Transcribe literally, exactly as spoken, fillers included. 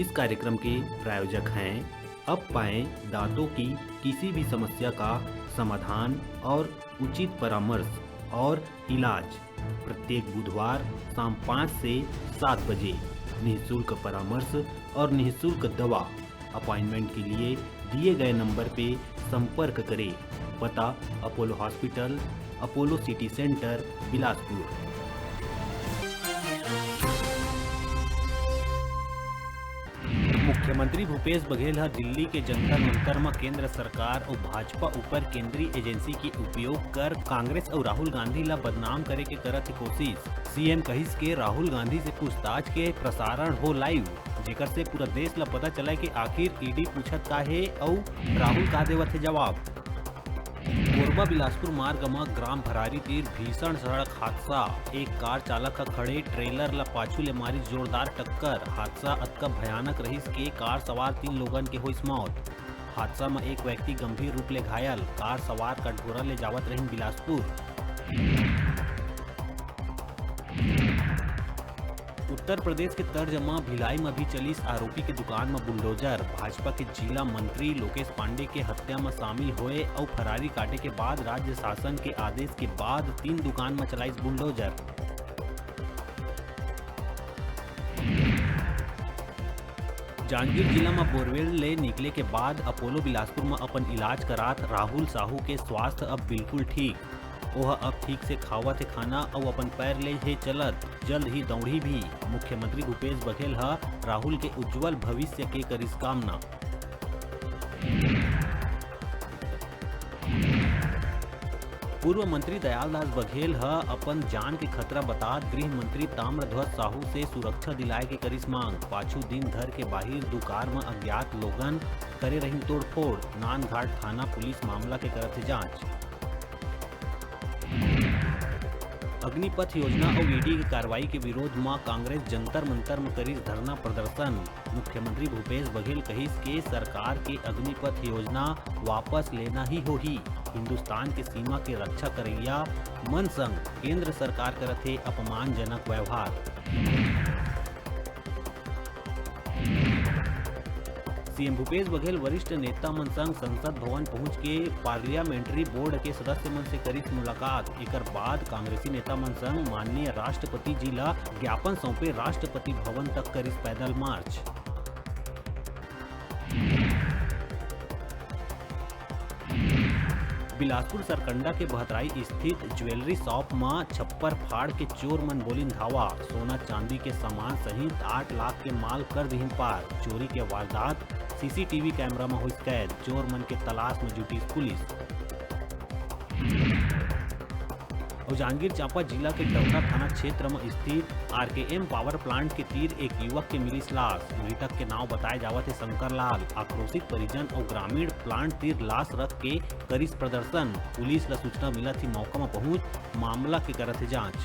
इस कार्यक्रम के प्रायोजक हैं अब पाएं दांतों की किसी भी समस्या का समाधान और उचित परामर्श और इलाज। प्रत्येक बुधवार शाम पाँच से सात बजे निःशुल्क परामर्श और निःशुल्क दवा। अपॉइंटमेंट के लिए दिए गए नंबर पे संपर्क करें। पता: Apollo hospital, Apollo city centre, Bilaspur. मुख्यमंत्री भूपेश बघेल ह दिल्ली के जंतर मंतर म केंद्र सरकार अउ भाजपा ऊपर केंद्रीय एजेंसी के उपयोग कर कांग्रेस अउ राहुल गांधी ल बदनाम करे के करत हे कोशिश। सीएम कहिस के राहुल गांधी से पूछताछ के प्रसारण हो लाइव, जेकर से पूरा देश ल पता चलय के आखिर ईडी पूछत का हे अउ राहुल का देवत हे जवाब। कोरबा बिलासपुर मार्ग म ग्राम भरारी तीर भीषण सड़क हादसा। एक कार चालक ह खड़े ट्रेलर ल पाछू ले मारिस जोरदार टक्कर। हादसा अतका भयानक रहिस के कार सवार तीन लोगन के होइस मौत। हादसा म एक व्यक्ति गंभीर रूप ले घायल। कार सवार कटघोरा ले जावत रहिन बिलासपुर। उत्तर प्रदेश के तर्ज म भिलाई म भी चलिस आरोपी के दुकान म बुलडोजर। भाजपा के जिला मंत्री लोकेश पांडे के हत्या म शामिल होए अउ फरारी काटे के बाद राज्य शासन के आदेश के बाद तीन दुकान म चलाइस बुलडोजर। जांजगीर जिला म बोरवेल ले निकले के बाद अपोलो बिलासपुर म अपन इलाज करात राहुल साहू के स्वास्थ्य अब बिल्कुल ठीक। ओह अब ठीक से खावत हे खाना अउ अपन पैर ले हे चलत, जल्द ही दौड़ही भी। मुख्यमंत्री भूपेश बघेल ह राहुल के उज्जवल भविष्य के करिस कामना। पूर्व मंत्री दयालदास बघेल ह अपन जान के खतरा बतात गृह मंत्री ताम्रध्वज साहू से सुरक्षा दिलाए के करिस मांग। पाछू दिन घर के बाहिर दू कार म अज्ञात लोगन करे रहिन तोड़फोड़। नानघाट थाना पुलिस मामला के करत हे जांच। अग्निपथ योजना अउ ईडी के कार्रवाई के विरोध म कांग्रेस जंतर मंतर म करिस धरना प्रदर्शन। मुख्यमंत्री भूपेश बघेल कहिस के सरकार के अग्निपथ योजना वापस लेना ही होही। हिंदुस्तान के सीमा के रक्षा करइया मन संग केंद्र सरकार करत हे अपमानजनक व्यवहार। सीएम भूपेश बघेल वरिष्ठ नेता मन संग संसद भवन पहुंच के पार्लियामेंट्री बोर्ड के सदस्य मन से करिस मुलाकात। एकर बाद कांग्रेसी नेता मन संग माननीय राष्ट्रपति जी ला ज्ञापन सौंपे, राष्ट्रपति भवन तक करिस पैदल मार्च। बिलासपुर सरकंडा के बहतराई स्थित ज्वेलरी शॉप म छप्पर फाड़ के चोर मन बोलिन धावा। सोना चांदी के सामान सहित आठ लाख के माल कर दिहिन पार। चोरी के वारदात सीसीटीवी कैमरा म होइस कैद। चोर मन के तलाश म जुटिस पुलिस। अउ जांजगीर चांपा जिला के डौरा थाना क्षेत्र म स्थित आरकेएम पावर प्लांट के तीर एक युवक के मिलिस लाश। मृतक के नाव बताए जावत हे शंकर लाल। आक्रोशित परिजन अउ ग्रामीण प्लांट तीर लाश रख के करिस प्रदर्शन। पुलिस ल सूचना मिलत ही मौका म पहुंच मामला के करत हे जांच।